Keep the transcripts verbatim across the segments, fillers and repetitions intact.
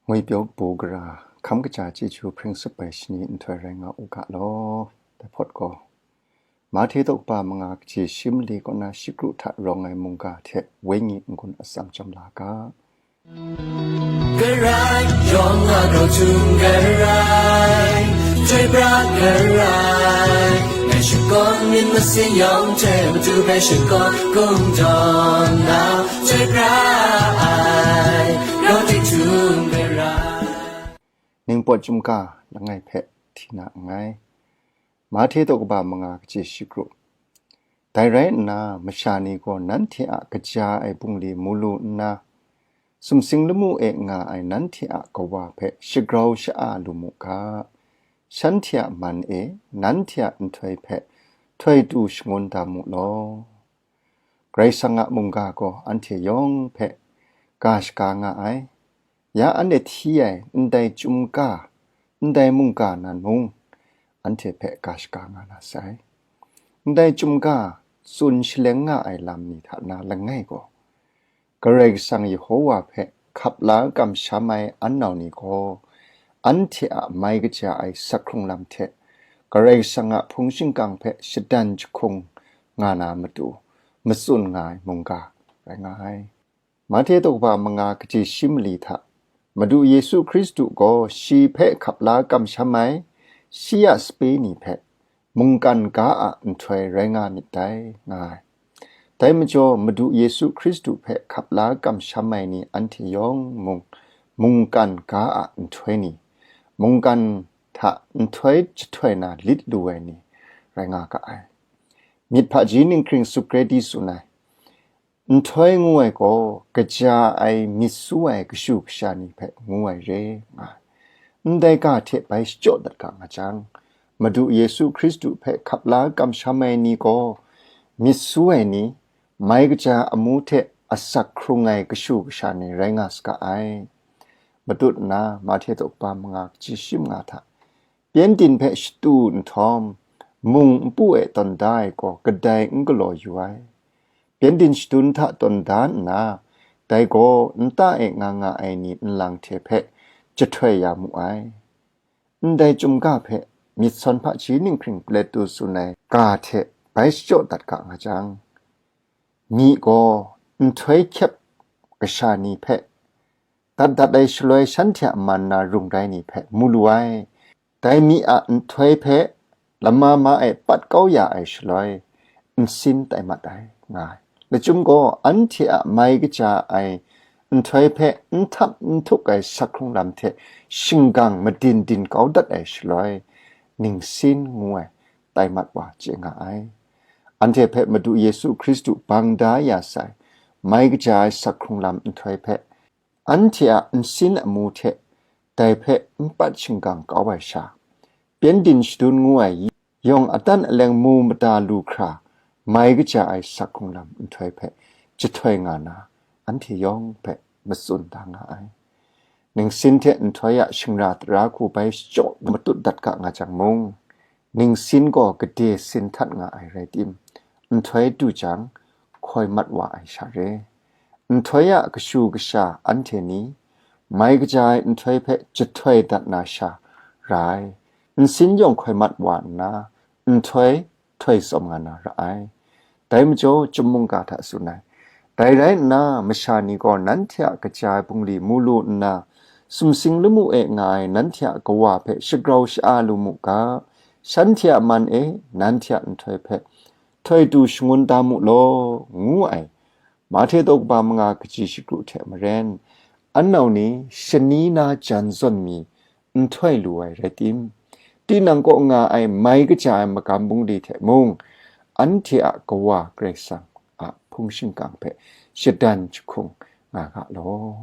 Ngwi pyaw bu gara, hkam kaja chyeju hpring sup ai shani nhtoi rai nga u ga law. Dai hpawt gaw, Mahte tawkpa manga kaji shi mali kaw na shikru hta rawng ai mungga hte wenyi n-gun atsam chyawm la ga. Karai, yawng a grau htum karai, chyoi pra karai, ngai shakawn myit masin yawng hte matu hpe shakawn kungdawn na, chyoi pra ai, grau tik htum karai. Ningpawt chyum ga langai hpe hti na nngai. Mahte tawkpa manga kaji shikru. Dai rai nna, masha ni gaw nanhte a kaja ai bungli mu lu nna, sumsing lamu e nga ai nanhte a kawa hpe shagrau sha-a lu mu ga, shanhte a man e nanhte a nhtoi hpe htoi tu shangun da mu law. Karai Kasang a mungga gaw anhte yawng hpe ga shaga nga ai. Ya anhte hti ai ndai chyum ga, ndai mungga nan mung, anhte hpe ga shaga nga na sai. Ndai chyum ga tsun shaleng nga ai lam ni hta na langai gaw, Karai Kasang Yehowa hpe hkap la kamsham ai an nau ni gaw, anhte a mai kaja ai sak hkrung lam hte Karai Kasang a hpung shingkang hpe shadan jahkung nga na matu, matsun nga ai mungga rai nga ai. Mahte tawkpa manga kaji shi mali hta, Madu Yesu Hkristu gaw shi hpe hkap la kamsham ai, shi a sape ni hpe mungkan ga a nhtoi rai nga myit dai, nga ai. Dai majaw, Madu Yesu Hkristu hpe hkap la kamsham ai ni anhte yawng mung, mungkan ga a nhtoi ni, mungkan hta nhtoi jahtoi na lit lu ai ni rai nga ga ai. Myit hpaji ninghkring Sukreti tsun ai, nhtoi ngu ai gaw, kaja ai myit su ai kashu kasha ni hpe ngu ai re, nga ai. Ndai ga hte bai shachyaw dat ga nga jang, Madu Yesu Hkristu hpe hkap la kamsham ai ni gaw, myit su ai ni, mai kaja amu hte asak hkrung ai kashu kasha ni rai nga saga ai. Matut nna, Mahte tawkpa manga kaji shi manga hta, Pyengdin hpe shatu nhtawm, mung npu e tawn da ai gaw kadai n galaw yu ai. Pyengdin shadun hta tawn da nna, dai gaw nta e nga nga ai ni nlang hte hpe jahtoi ya mu ai. Ndai chyum ga hpe myit sawn hpaji ninghkring Plato tsun ai ga hte bai shachyaw dat ga nga jang, myi gaw nhtoi hkyep kasha ni hpe dat dat ai shaloi shanhte a man na rung rai ni hpe mu lu ai. Dai myi a nhtoi hpe lama ma e pat kau ya ai shaloi, nsin tai mat ai, nga ai. Lachyum gaw, anhte a mai kaja ai nhtoi hpe n htap n htuk ai sak hkrung lam hte shinggang madin din kau dat ai shaloi, ningsin ngu ai, tai mat wa chye nga ai. Anhte hpe Madu Yesu Hkristu bang da ya sai, mai kaja ai sak hkrung lam nhtoi hpe, anhte a nsin amu hte dai hpe n pat shinggang kau ai sha, pyengdin shadun ngu ai yawng adan aleng mu mada lu hkra, mai kaja ai sak hkrung lam nhtoi hpe jahtoi nga na, anhte yawng hpe matsun da nga ai. Ningsin hte nhtoi a shingra tara hku bai shachyaw matut dat ga nga jang mung, ningsin gaw gade sin htat nga ai rai tim, nhtoi du jang, hkoi mat wa ai sha re. Nhtoi a kashu kasha anhte ni, mai kaja ai nhtoi hpe jahtoi dat na sha ra ai, nsin yawng hkoi mat wa nna, nhtoi htoi tsawm nga na ra ai. Dai majaw, chyum mungga hta tsun ai, dai rai nna, masha ni gaw nanhte a kaja ai bungli mu lu nna, sumsing lamu e nga ai nanhte a kawa hpe shagrau sha-a lu mu ga, shanhte a man e nanhte a nhtoi hpe htoi du shangun da mu law, ngu ai Mahte daw kaba manga kaji shakru hte maren, an nau ni shani na jan zawn mi nhtoi lu ai rai tim, tinang kaw nga ai mai kaja ai magam bungli hte mung, anhte a Kawa Karai Kasang a hpung shingkang hpe shadan jahkung nga ga law.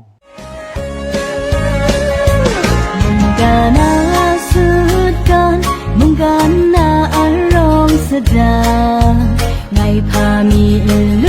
Mungga na sutgan, mungga na arawng sada, ngai hpa mi nlu